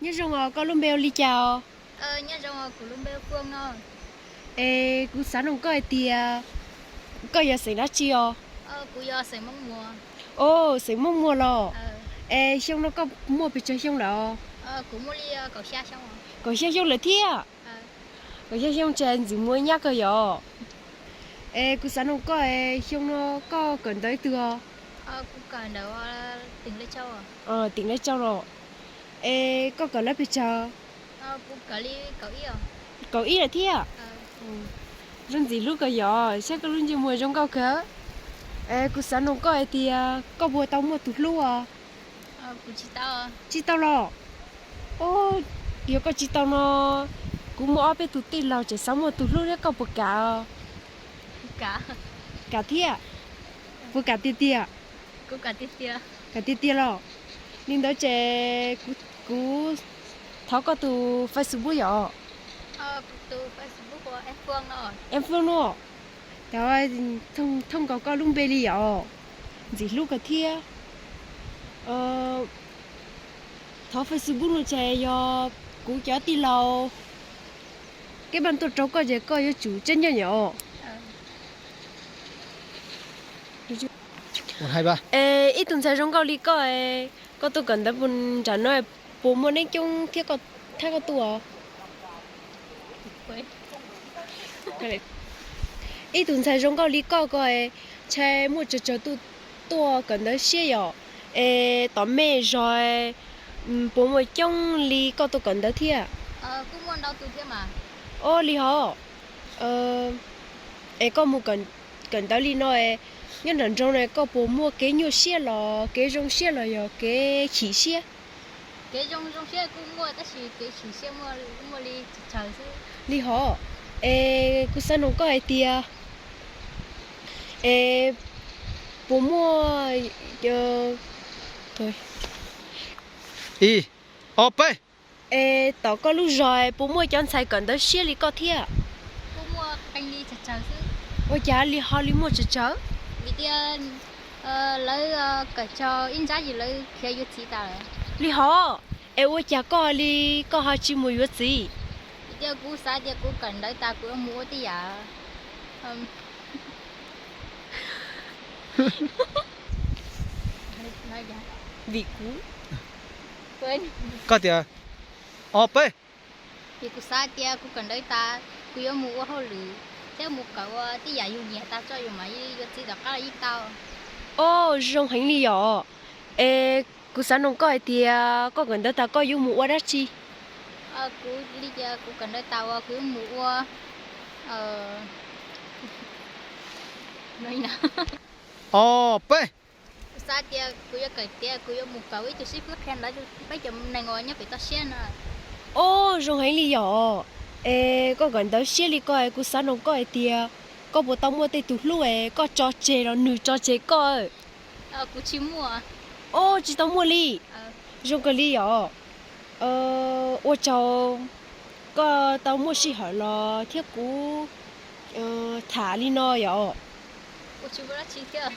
Nyob zoo os, koj lub npe hu li cas os? Es kuv xav noog koj hais tias koj yog xeem dab tsi os? Os, xeem Moob Muas los? Es xyoo no koj muaj pes tsawg xyoo lawm os? Kaum xya xyoo lawm thiab. Kaum xya xyoo ces ntxim muaj nyab kawg yom. Es kuv xav noog koj, xyoo no koj kawm ntawv twg os? Teem Lej Tsau los? Es koj kawm lab pes tsawg? Kaum ib lawm thiab. Zoo ntxim hlub kawg yom, saib koj lub ntsej muag zoo nkauj kawg. Es kuv xav noog koj hais tias koj puas tau muaj tus hlub os? Tsis tau los? Yog koj tsis tau no, kuv muaj ob peb tug tij laug tseem xav muaj tus hlub thiab, koj puas kam? Kam thiab. Puas kam tiag tiag? Kam tiag tiag los? Li ntawd ces kuv thov koj tus Facebook yom. Em Fwj no. Thov nkaus koj lub npe li yom. Ntxim hlub kawg thiab. Thov Facebook no ces yog kuv cov tij laug kev pab tuaj rau koj ces koj yuav tsum tseeb ncaj yom. Es ib tug ntxhais zoo nkauj li koj, koj tuaj kawm ntawv nram no puas muaj neeg coob thiab thiab koj tuaj? Ib tug ntxhais zoo nkauj li koj ko, ntshai muaj tsawg tsawg tuaj, tuaj kawm ntawv siab yom. Es tom mej zog puas muaj coob li koj tuaj kawm ntawv thiab? Os, li hov. Es koj mus kawm ntawv li no, nyob nram nroog no koj puas muaj kev nyuaj siab los kev zoo siab los yog kev chim siab? Li hov. Es kuv xav noog koj hais tias, es puas muaj, ib, ob, peb. Es tom koj lub zos puas muaj cov ntxhais kawm ntawv siab li koj thiab? Ua cas li ho li muaj tsawg tsawg? Vim tias lawv kawm txog ib nrab ces lawv khiav yuav txiv tas lawm. Li hov. Es ua cas koj li, koj ho tsis mus yuav txiv? Vim tias kuv xav tias kuv kawm ntawv tas kuv yuav mus ua tej yam. Vim kuv, koj tias, ob, peb. Vim kuv xav tias kuv kawm ntawv tas kuv yuav mus ua hauj lwm thiab mus kawm ua tej yam yus nyiam tas tso yus mam yuav txiv tom qab los yeej tau. Os, zoo heev li yom. Es kuv xav noog koj hais tias koj kawm ntawv tas koj yuav mus ua dab tsi? Kuv li tias kuv kawm ntawv tas uas kuv yuav mus ua, ob, peb. Kuv xav tias kuv yuav kawm tiav, kuv yuav mus kawm ib tug xib fwb qhia ntawv rau peb cov neeg uas nyob pem toj siab no. Os, zoo heev li yom. Es koj kawm ntawv siab li koj, kuv xav noog koj hais tias koj puas tau muaj tej tus hlub es koj tso tseg los nws tso tseg koj? Kuv tsis muaj. Os, tsis tau muaj li. Zoo kawg li yom. Ua tsaug koj tau muaj sij hawm los thiab kuv tham li no yom. Ua tsis muaj dab tsi thiab.